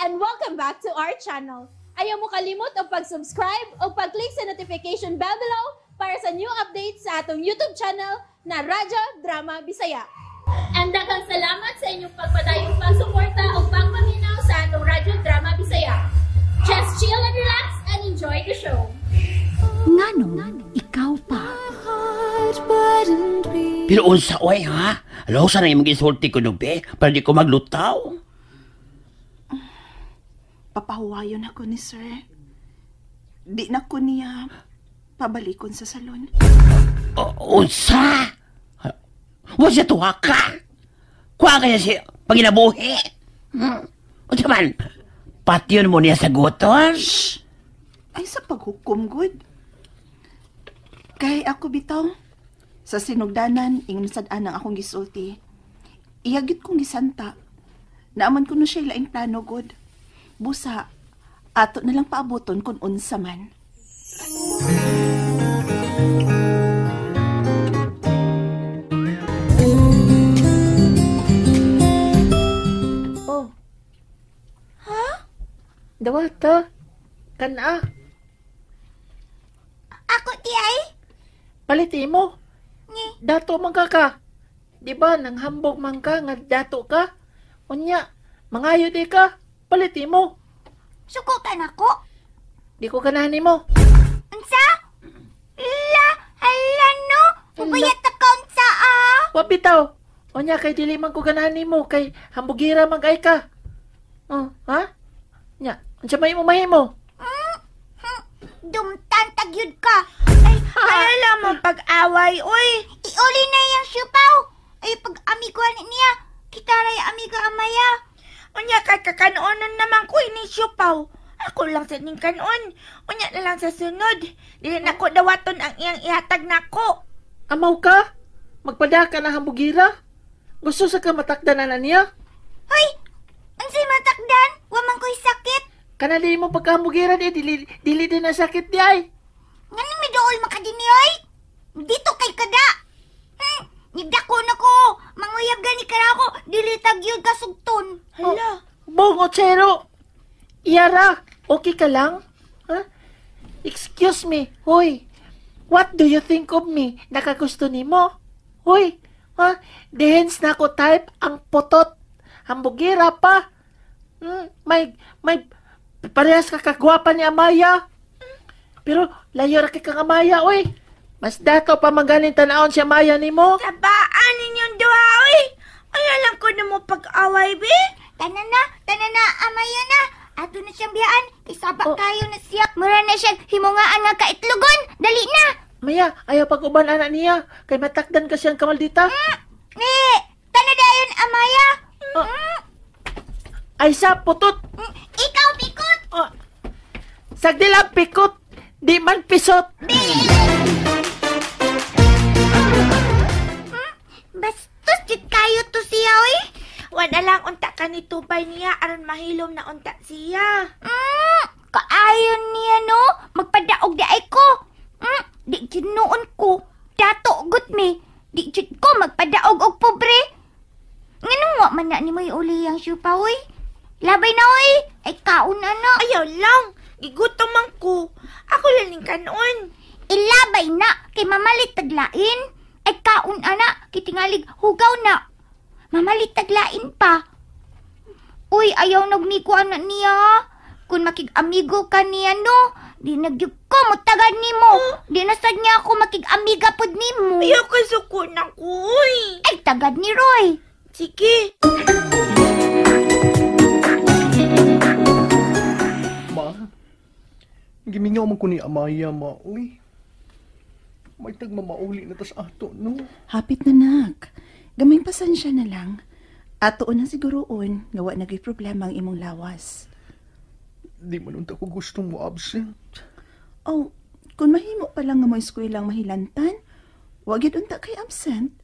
And welcome back to our channel. Ayaw mo kalimot og pag-subscribe o pag-click sa notification bell below para sa new updates sa atong YouTube channel na Radyo Drama Bisaya. And daghang salamat sa inyong pagpadayong pagsuporta o pagpaminaw sa atong Radyo Drama Bisaya. Just chill and relax and enjoy the show. Nganong ikaw pa? Pero unsa oy ha? Alaw sa na imong gisulti ko no be para di ko maglutaw. Papahuwayon ako ni sir. Di na ko niya pabalikon sa salon. O, unsa? Wa siya tuwa ka? Kuha kaya si panginabuhi? Unsa man? Patyon mo niya sa gutos? Ay, sa paghukom, good. Kay ako bitaw, sa sinugdanan, ingon sad anang akong gisulti. Iyagit kong gisanta. Naaman ko no siya laing plano, good. Busa, ato na lang paaboton kung unsa man. Oh. Ha? Dawata. Kana. Ako ti ay. Paliti mo. Ni. Dato man ka ka. Di ba nanghambog man ka nga dato ka? Unya, mangayo di ka. Paliti mo. Suko ka nako. Di ko ganahan nimo. Unsa? La, hala no. Ubayat ta ka unsa ah. Wa bitaw. Unya kay dili man ko ganahan nimo kay hambugira man kay ka. Oh, ha? Nya, unsa may imo mahimo? Dumtan tagyud ka. Ay, alam mo pag-away, oy. Iuli na yang siupaw. Ay pag-amiguan niya. Kita ray amiga Amaya. Unya kay kakanonon naman ko ini siupaw. Ako lang sa ning kanon. Unya na lang sa sunod. Dili na ko dawaton ang iyang ihatag nako. Amaw ka? Magpada ka na hambugira? Gusto sa ka matakdan na niya? Hoy, unsay matakdan? Wa man ko'y sakit. Kana dili mo pagkahambugira di dili din ang sakit di ay. Ngano midool man ka dinhi oy? Dito kay kada. Nigdako na ko. Manguyab gani kara ako. Dili tagyod kasugton. Hala. Bong Ochero. Iyara, okay ka lang? Ha? Excuse me, hoy. What do you think of me? Nakagusto nimo? Hoy, ha? Dehens na ko type ang potot. Hambugira pa. May parehas ka kagwapa ni Amaya. Pero layo ra kay kang Amaya, oy. Mas dato pa magaling tan-awon si Amaya nimo. Sabaan ninyong duha, oy. Ay, alam ko na mo pag-away, be. Tanan na, Amaya na. Ato na siyang biyaan. Kay saba kayo na siya. Mura na siyang himungaan nga kaitlogon. Dali na. Maya, ayaw pag-uban anak niya. Kay matakdan ka siyang kamaldita. Ni, tanan dayon, Amaya. Oh. Ay sa putot. Ikaw, pikot. Oh. Sagdi lang, pikot. Di man pisot. Bastos, jud kayo to siya, oy. Wala lang unta ka ni tubay niya aron mahilom na unta siya. Kaayon niya no, magpadaog di ay ko. Di jud noon ko. Dato gut mi. Di jud ko magpadaog og pobre. Nganong wa man na nimo iuli ang siupaw, oy? Labay na, oy. Ay kaon na na. Ayaw lang. Gigutom man ko. Ako lang ning kanon. Ilabay na kay mamalit taglain. Ay kaon ana, kitingalig hugaw na. Mamalit taglain pa. Uy, ayaw nagmiko anak niya. Kung makig-amigo ka niya, no? Di nagyug ko, mutagad nimo. Di na sad niya ako makig-amiga pod nimo. Ayaw ka suko na ko, uy. Ay, tagad ni Roy. Sige. Ma, gimingaw man ko ni Amaya, ma, uy. May tagmamauli na tas ato, no? Hapit na, nak. Gamay pasensya na lang. Ato na siguroon nga wa nagay problema ang imong lawas. Di man unta ko gustong mo absent. Oh, kung mahimo pa lang nga mo eskwelang mahilantan, wa gyud unta kay absent.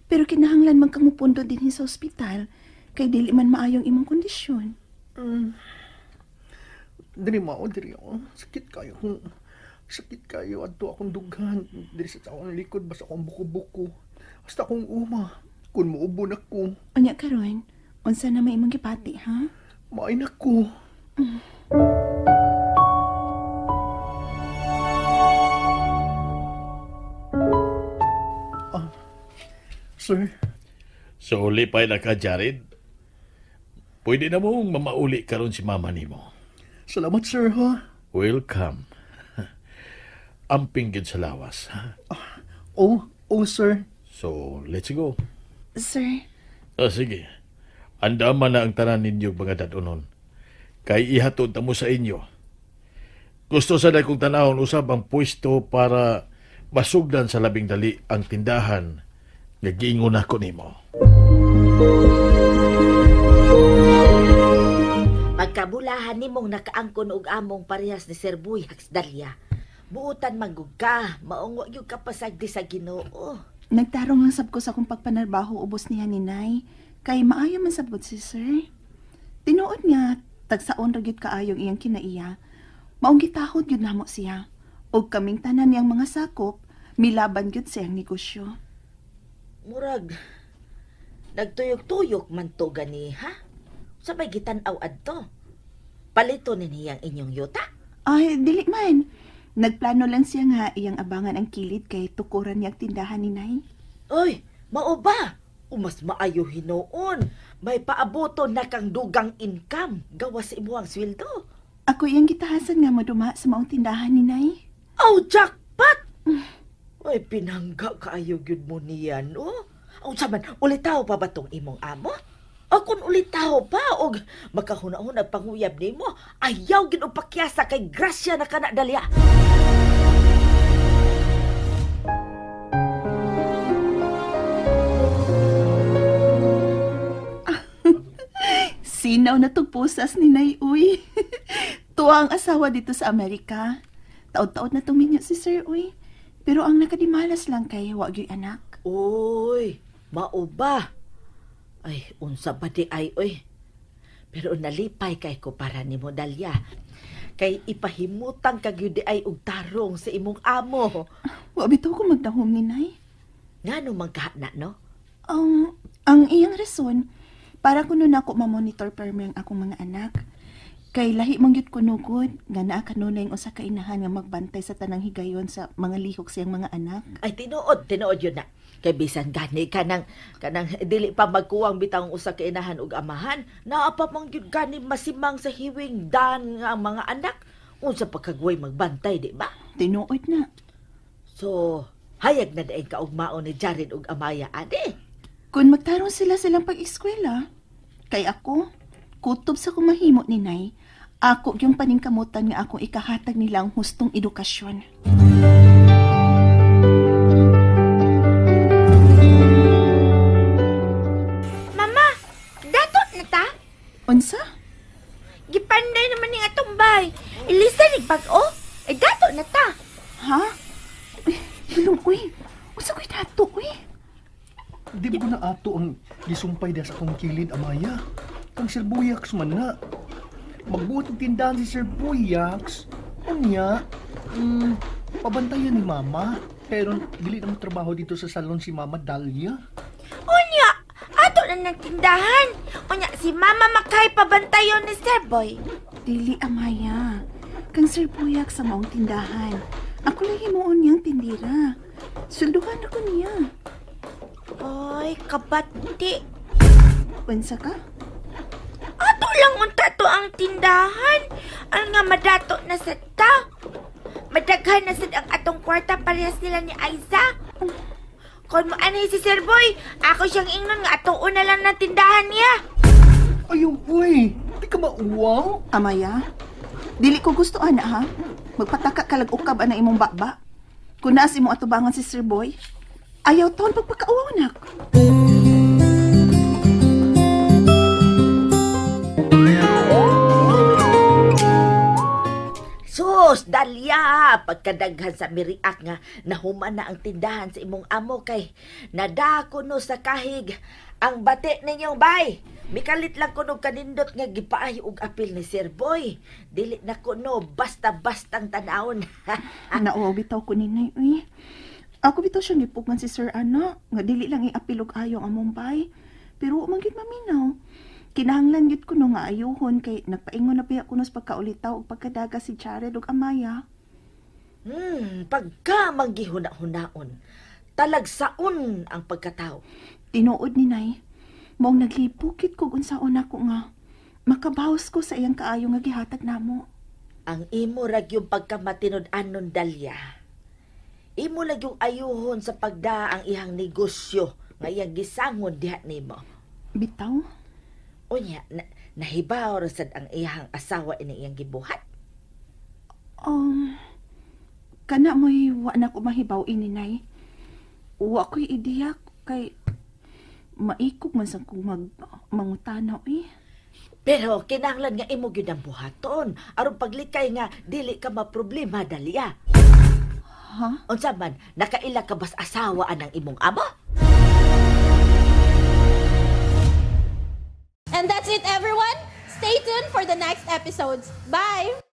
Pero kinahanglan man kang mupundo dinhi sa ospital kay dili man maayong imong kondisyon. Diri mao diri oh. Sakit kayo. Sakit kayo adto akong dughan diri sa akong likod basta akong buko-buko. Basta akong uma. Kun muubo na ko. Unya karon, unsa na may imong gipati, ha? Maay na ko. Sir? So, lipay na ka, Jared. Pwede na mong mamauli karon si mama nimo. Salamat, sir, ha? Welcome. Amping gyud sa lawas, ha? Oh, sir. So, let's go. Sir? Sige. Andaman na ang tanan ninyo mga dadonon. Kay ihatod na mo sa inyo. Gusto sa kong tanahon usab ang pwesto para masugdan sa labing dali ang tindahan nga giingon ako nimo. Pagkabulahan nimong nakaangkon og among parehas ni Sir Buyaks, Dalia. Buutan manggug ka, maungo gyud ka pasagdi sa Ginoo. Nagtarong lang sab ko sa akong pagpanarbaho ubos niya ni Nay. Kay maayo man sabot si Sir. Tinuod nga, tagsaon ra gyud kaayong iyang kinaiya. Maong gitahod gyud namo siya. Og kaming tanan niyang mga sakop, milaban gyud siyang negosyo. Murag, nagtuyok-tuyok man to gani, ha? Sa may gitan-aw adto. Palito ni niyang inyong yuta? Ay, dili man. Nagplano lang siya nga iyang abangan ang kilid kay tukuran niyang tindahan ni Nay. Oy, mao ba? Umas maayo hinuon. May paaboto na kang dugang income. Gawas sa imuhang sweldo. Ako iyang gitahasan nga maduma sa maong tindahan ni Nay. Oh, jackpot! Oy, pinangga kaayo gyud mo niya, no? O saman, ulitaw pa ba tong imong amo? O kung ulitaw pa, og makahuna-huna panguyab nimo, ayaw gyud og pakyasa kay grasya na kana Dalia. Sinaw na tugpusas ni Nay, uy. Tuwa ang asawa dito sa Amerika. Taod-taod na tuminyo si Sir, uy. Pero ang nakadimalas lang kay wa gyud anak. Uy, mao ba? Ay, unsa ba di ay, uy. Pero nalipay kay ko para nimo, Dalia. Kay ipahimutang ka gyud di ay og tarong sa imong amo. Wa bitaw ko magdahom ni Nay. Ngano man kahana, no? Ang iyang rason, para kuno nako ma-monitor permi ang akong mga anak. Kay lahi man gyud kuno gud nga naa kanunay ang usa ka inahan nga magbantay sa tanang higayon sa mga lihok siyang mga anak. Ay tinuod, tinuod yun na. Kay bisan gani kanang dili pa magkuwang bitang usa ka inahan ug amahan, naa pa man gyud gani masimang sa hiwing dan nga ang mga anak. Unsa pa kagway magbantay, di ba? Tinuod na. So, hayag na daig kaugmaon ni Jared ug Amaya ade. Kung magtarong sila silang pag-eskwela, kay ako, kutob sa kumahimo ni Nay, ako yung paningkamutan nga akong ikahatag nila ang hustong edukasyon. Mama, datot na ta? Unsa? Gipanday naman ni atong bay. Ilisa ni bag-o. Ay datot na ta. Ha? Ay, hilong, uy. Unsa ko'y dato, uy? Di ba ko na ato ang gisumpay da sa akong kilid, Amaya? Kang Sir Buyaks man na. Magbuot og tindahan si Sir Buyaks. Unya, pabantayan ni Mama. Pero dili na mo trabaho dito sa salon si Mama Dalia. Unya, ato na ng tindahan. Unya, si Mama makay pabantayon ni Sir Boy. Dili, Amaya. Kang Sir Buyaks sa maong tindahan. Ako lang himuon niyang tindira. Swelduhan ako niya. Ay, kabati. Unsa ka? Ato lang unta to ang tindahan. Ano nga madato na sa ta? Madaghan na sad ang atong kwarta parehas nila ni Aiza. Kung mo anay si Sir Boy, ako siyang ingnon nga atong una lang na tindahan niya. Ayaw, uy. Di ka mauwaw? Amaya, dili ko gusto ana ha. Magpataka kalag ukab ana imong bakba. Kung naas imong atubangan si Sir Boy, ayaw taon pagpakauwaw nak. Sus, Dalia, pagkadaghan sa miriak nga nahuman na ang tindahan sa imong amo kay nadako no sa kahig ang bati ninyong bay. Mikalit lang kuno kanindot nga gipaayo og apil ni Sir Boy. Dili na kuno basta-bastang tanawon. Nauwaw bitaw ko ni Nay, uy. Ako bitaw siyang gipugngan si Sir Ana nga dili lang iapil og ayo ang among bay. Pero wa man gyud maminaw. Kinahanglan gyud kuno nga ayuhon kay nagpaingon na biya kuno sa pagkaulitaw ug pagkadaga si Jared ug Amaya. Pagka manggihuna-hunaon, talagsaon ang pagkatao. Tinuod ni Nay, maong naglipukit kog unsaon ako nga makabawas ko sa iyang kaayo nga gihatag namo. Ang imo ra gyud pagkamatinud-anon, Dalia. Imo lang yung ayuhon sa pagdaa ang iyang negosyo nga iyang gisangon diha nimo. Bitaw? Unya, nahibaw ra sad ang iyang asawa ini iyang gibuhat. Kana mo'y wa na ko mahibaw ini, Nay. Wa ko'y ideya kay maikog man sa kong mangutana eh. Pero kinahanglan nga imo gyud ang buhaton aron paglikay nga dili ka maproblema, Dalia. Ha? Unsa man, nakaila ka bas asawa anang imong amo? And that's it, everyone. Stay tuned for the next episodes. Bye!